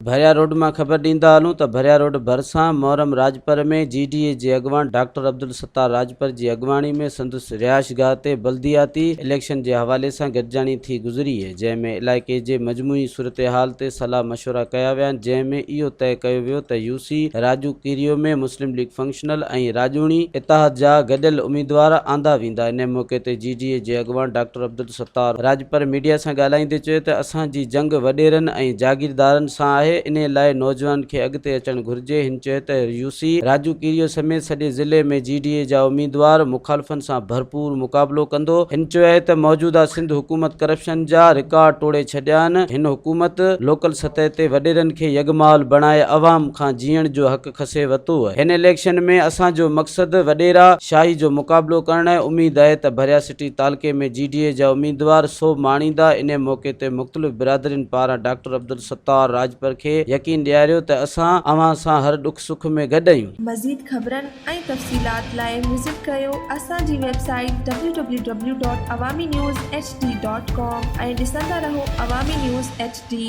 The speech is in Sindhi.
ڀريا روڊ مان خبر ڏيندا هلون ته ڀريا روڊ ڀرسان محرم راڄپر ۾ جي ڊي اي جي اڳواڻ ڊاڪٽر عبدالستار راڄپر جي اڳواڻي ۾ سندس رهائشگاهه تي بلدياتي اليڪشن جي حوالي سان گڏجاڻي ٿي گذري جنهن ۾ علائقي جي مجموعي صورتحال تي صلاح مشورا ڪيا ويا جنهن ۾ اهو طئي ڪيو ويو ته يوسي راڄو ڪيريو ۾ مسلم ليگ فنڪشنل ۽ راڄوڻي اتحاد جا گڏيل اميدوار آندا ويندا انهي موقعي تي جي ڊي اي جي اڳواڻ ڊاڪٽر عبدالستار راڄپر ميڊيا سان ڳالهائيندي چيو ته اسان جي جنگ وڏيرن ۽ جاگيردارن سان آهي انهي لاء نوجوانن کي اڳتي اچڻ گهرجي هن چيو ته يوسي راجو ڪيريو سميت سڄي ضلعي ۾ جي ڊي اي جا اميدوار مخالفن سان ڀرپور مقابلو ڪندو هن چيو آهي ته موجوده سنڌ حڪومت ڪرپشن جا رڪارڊ ٽوڙي ڇڏيا آهن هن حڪومت لوڪل سطح تي وڏيرن کي يغمال بڻائي عوام کان جيئڻ جو حق کسي ورتو. هن اليڪشن ۾ اسان جو مقصد وڏيرا شاهي جو مقابلو ڪرڻ آهي، اميد آهي ته ڀريا سٽي تعلقي ۾ جي ڊي اي جا اميدوار سوڀ ماڻيندا، انهي موقعي تي مختلف برادرين پاران ڊاڪٽر عبدالستار راڄپر کي يقين ڏياريو ته اسان اوهان سان هر ڏک سک ۾ گڏ آهيون. مزيد خبرن ۽ تفصيلات لاء وزٽ ڪريو اسان جي website W W W dot Awami news H D dot com ۽ ڏسندا رهو عوامي نيوز ايڇ ڊي.